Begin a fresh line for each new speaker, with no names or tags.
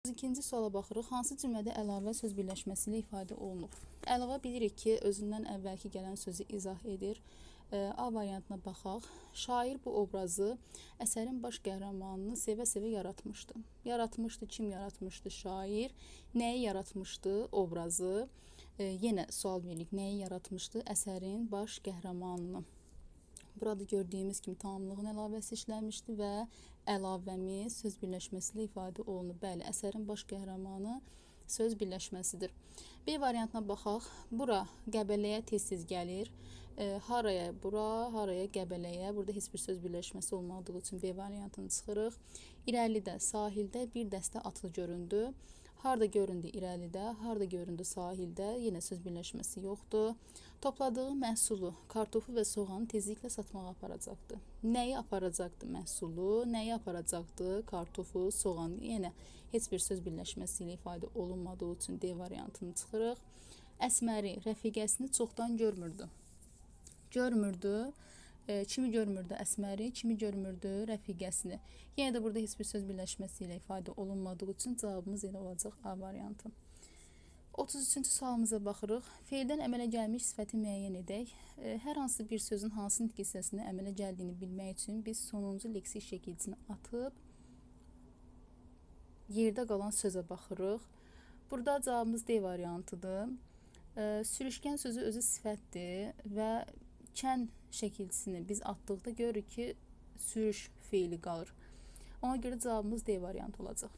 32-ci suala baxırıq. Hansı cümlədə əlavə söz birləşməsi ilə ifadə olunub? Əlavə bilirik ki, özündən əvvəlki gələn sözü izah edir. A variantına baxaq. Şair bu obrazı əsərin baş qəhrəmanını sevə-sevə yaratmışdı. Yaratmışdı, kim yaratmışdı? Şair. Nəyi yaratmışdı? Obrazı. Yenə sual veririk. Nəyi yaratmışdı? Əsərin baş qəhrəmanını. Burada gördüyümüz kimi tamamlığın əlavəsi işlənmişdi və əlavəmiz söz birləşməsi ilə ifadə olunub. Bəli, əsərin baş qəhrəmanı söz birləşməsidir. B variantına baxaq. Bura Qəbələyə tez-tez gəlir. Haraya bura, haraya Qəbələyə. Burada heç bir söz birləşməsi olmadığı üçün B variantını çıxırıq. İrəlidə, sahildə bir dəstə atlı göründü. Harda göründü irəlidə, harda göründü sahildə, yenə söz birləşməsi yoxdur. Topladığı məhsulu, kartofu və soğanı tezliklə satmağa aparacaqdı. Nəyi aparacaqdı məhsulu, nəyi aparacaqdı kartofu, soğanı? Yenə heç bir söz birləşməsi ilə ifadə olunmadığı üçün D variantını çıxırıq. Əsməri rəfiqəsini çoxdan görmürdü. Görmürdü. Kimi görmürdü Əsməri, kimi görmürdü rəfiqəsini. Yenə də burada heç bir söz birləşməsi ilə ifadə olunmadığı üçün cavabımız elə olacaq A variantı. 33-cü sualımıza baxırıq. Feildən əmələ gəlmiş sifəti müəyyən edək. Hər hansı bir sözün hansı nitq hissəsində əmələ gəldiyini bilmək üçün biz sonuncu leksik şəkilçini atıb yerdə qalan sözə baxırıq. Burada cavabımız D variantıdır. Sürüşkən sözü özü sifətdir və kən şəkilçisini biz atdıqda görürük ki, sürüş feili qalır. Ona görə cavabımız D variantı olacaq.